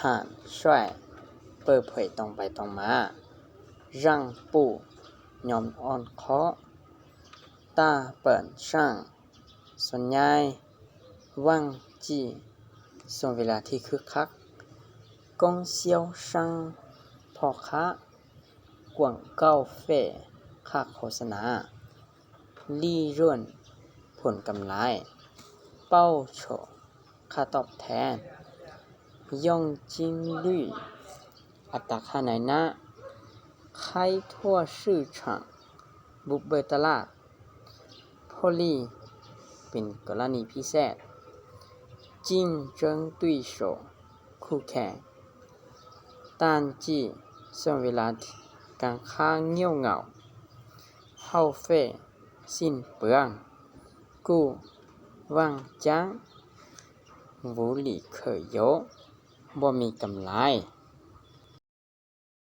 坦率 ເປີດເຜີຍຕົງໄປຕົງມາ 让步 ຍອມອ່ອນເຄາະ 大本营 ສ່ວນໃຫຍ່ 旺季 ຊ່ວງເວລາທີ່ຄຶກຄັກ 供销商 ພໍ່ຄ້າ 广告费 ຄ່າໂຄສະນາ 利润 ຜົນກຳໄລ 报酬 ຄ່າຕອບແທນ 佣金率 ອັດຕາຄ່ານາຍໜ້າ 开拓市场 ບຸກເບີດຕະຫຼາດ 暴利 ເປັນກໍລະນີພິເສດ 竞争对手 ຄູ່ແຂ່ງ 淡季 ຊ່ວງເວລາການຄ້າງຽວເຫງົາ 耗费 ສິ້ນເປືອງ 过旺季 无利可图 ບໍ່ມີກຳໄລ